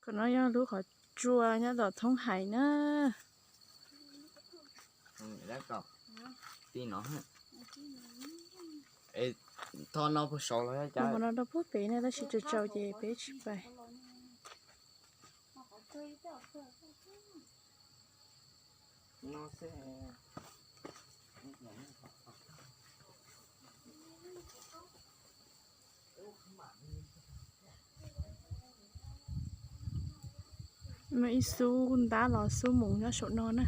Qhov no yog lub qhov tsua nyob tom Thoob Hais na. Qhov no rau puag pem na, tab sis tsaus tsaus ces peb tsis pais. Muaj ib xub ntab los xub mus nyob saum no na.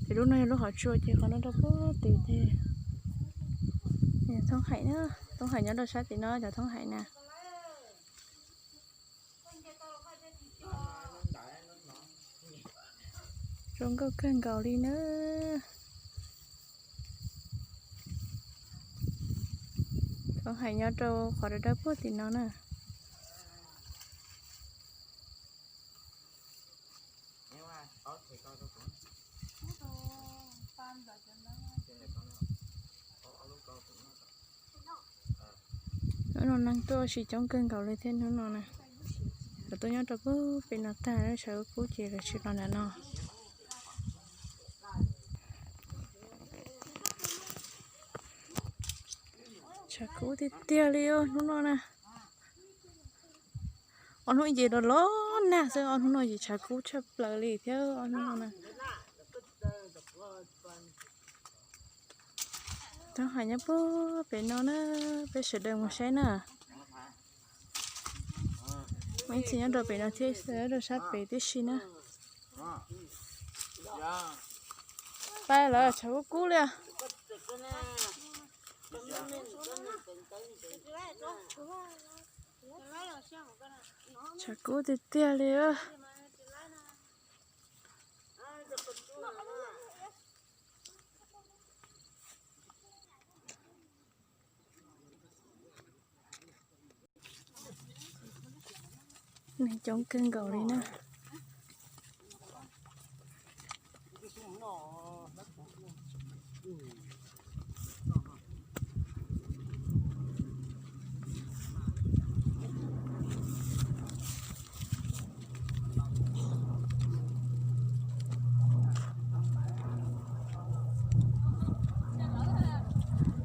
Ces lub no yog lub qhov tsua ces qhov no rau puag tim ces Thoob Hais na, Thoob Hais nyob rau sab tim no cov Thoob Hais na. Zoo nkauj kawg nkaus li na. Thoob Hais nyob rau qhov dawb dawb puag tim no na. Hnub no neeg tuaj ua si coob kawg nkaus li thiab hnub no na. Lawv tuaj nyob rau puag pem no tag, lawv tshav kub kub ces lawv tsis los nram no. Tshav kub tiag tiag li os hnub no na. Ob hnub ces los los nag xwb, ob hnub no ces tshav kub tshaj plaws li thiab ob hnub no na. Thoob Hais nyob puag pem no na, peb sawv daws mus saib na. Muaj ib txhia nyob rau pem no thiab, rau sab pem tib si na. Pab lawv tshav kub kub li. Tshav kub tiag tiag li. Neeg coob kawg nkaus li na.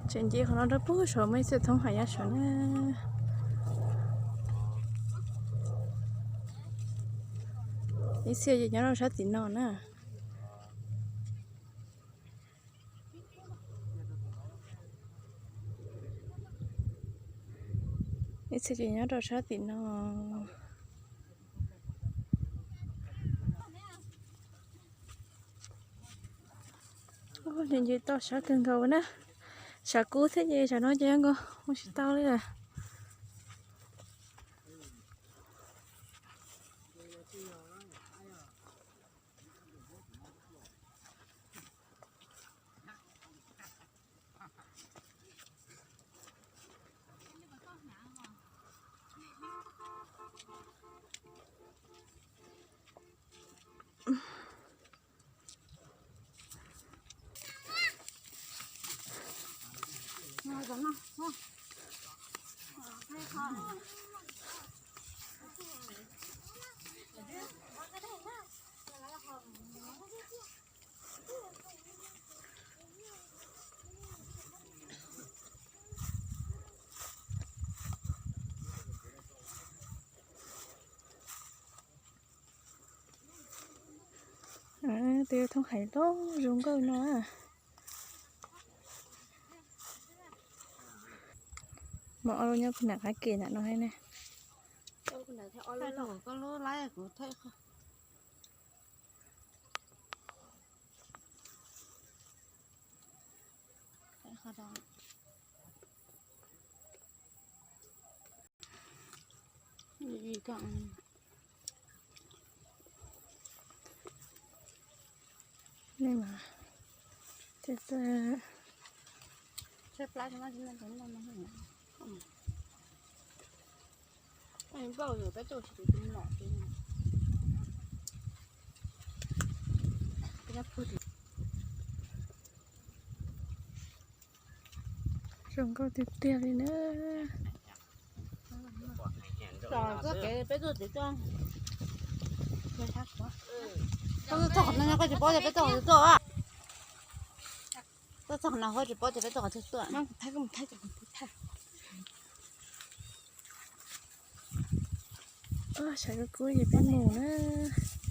Tseem nce qhov no rau puag saud muaj ib txhia Thoob Hais nyob saud na. Ib txhia ces nyob rau sab tim no na. Ib txhia ces nyob rau sab tim no. Nce toj sab kawg nkaus na. Tshav kub thiab ces tsam no ces nkaus mus tsis tau li lawm. Tus Thoob Hais loj zoo nkauj no. Mas ob lub nyob puag nram qab ke ntawm no ne. Zoo nkauj tiag tiag li na. Txoj kev peb tuaj tim toj, Koj tuaj txog qhov no koj tsis paub tias peb tuaj qhov twg tuaj. Tuaj txog qhov no koj tsis paub tias peb tuaj qhov twg tuaj. Sawv kub kub ces peb mus na.